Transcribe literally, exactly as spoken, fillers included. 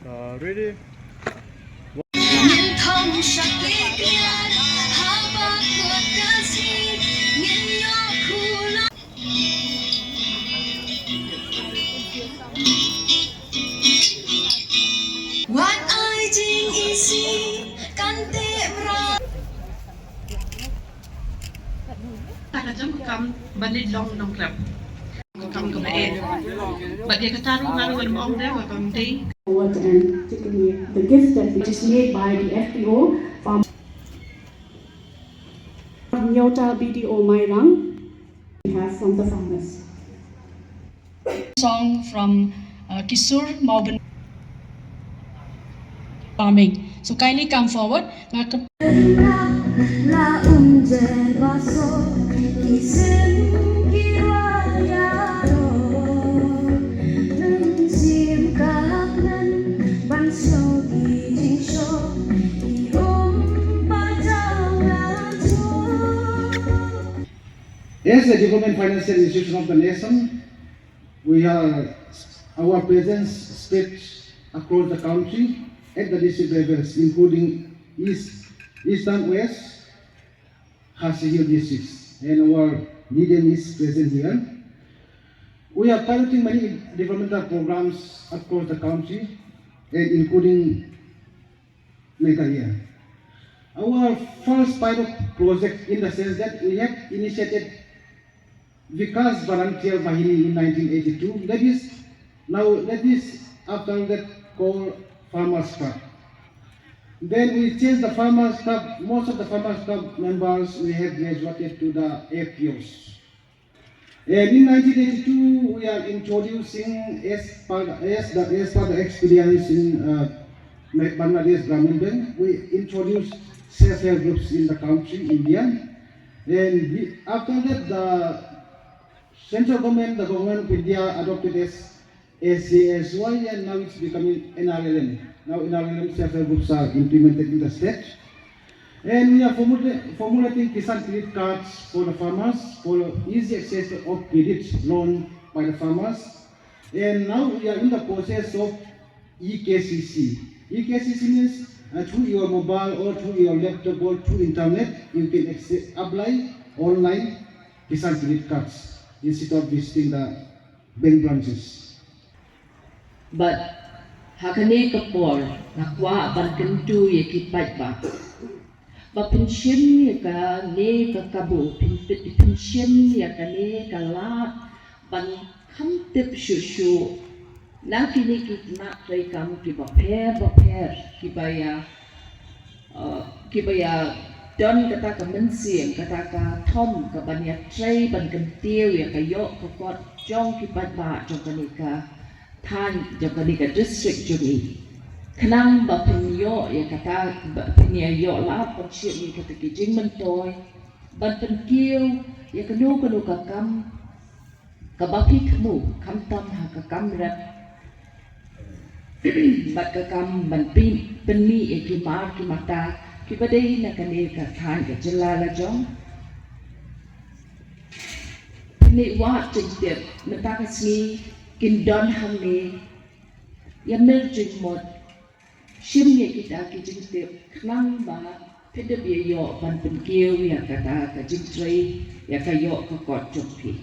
Uh, ready? Wat ai jing isih kan te mra. Ta ka jam ka kam ban leit long nongkrem. Ka kam kaba eh. Bad ïa kata ruh nga ruh ngan ong de ba kam dei. Forward and taking the gift that which is made by the F P O farm. Nyota B D O Mairang. We have from the farmers. Song from uh, Kisur Mawben Farming. So kindly come forward. Nga ke- As a development financial institution of the nation, we are our presence spread across the country at the district levels, including East, Eastern West, Khasi Hills districts, and our medium is present here. We are piloting many developmental programs across the country, and including Meghalaya. Our first pilot project in the sense that we have initiated Vikas Volunteer Bahini in nineteen eighty-two. That is now that is after that called Farmers Club. Then we changed the Farmers Club. Most of the Farmers Club members we have graduated to the F P Os. And in nineteen eighty-two, we are introducing as per, as the, as per the experience in uh, Bangladesh Gramin Bank, we introduced self-help groups in the country, India. And we, after that, the central government, the government of India adopted as S J S Y, and now it's becoming N R L M. Now N R L M self-help groups are implemented in the state. And we are formula- formulating Kisan credit cards for the farmers for easy access of credit loan by the farmers. And now we are in the process of E K C C. E K C C means uh, through your mobile or through your laptop or through internet, you can access, apply online Kisan credit cards instead of visiting the bank branches. Bad ha kane ka por nga kwah ban kyntu ïa ki paidbah ba pynshim ïa kane ka kabu, pyn- pynshim ïa kane ka lad ban kham tip shuh shuh na kine ki tnat treikam kiba pher ba pher kiba ïa uh, kiba ïa don kata ka mynsiem, kata ka thom, ka ban ïa trei ban kyntiew ïa ka ïoh ka kot jong ki paidbah jong kane ka thaiñ, jong kane ka district jong ngi. Khnang ba phin ïoh ïa kata, ba phin ïa ïoh lad ban shim ïa kata ki jingmyntoi ban pynkiew ïa kano kano ka kam kaba phi thmu, khamtam ha ka kam rep bad ka kam ban pyn- pynmih ïa ki mar ki mata kiba dei na kane ka thaiñ ka jylla la jong. Pynmih wat jingtip mynta ka sngi kin don hangne. Ïa mih jingmut, shim ïa kita ki jingtip khnang ba phi dep ïa ïoh ban pynkiew ïa kata ka jingtrei ïa ka ïoh ka kot jong phi.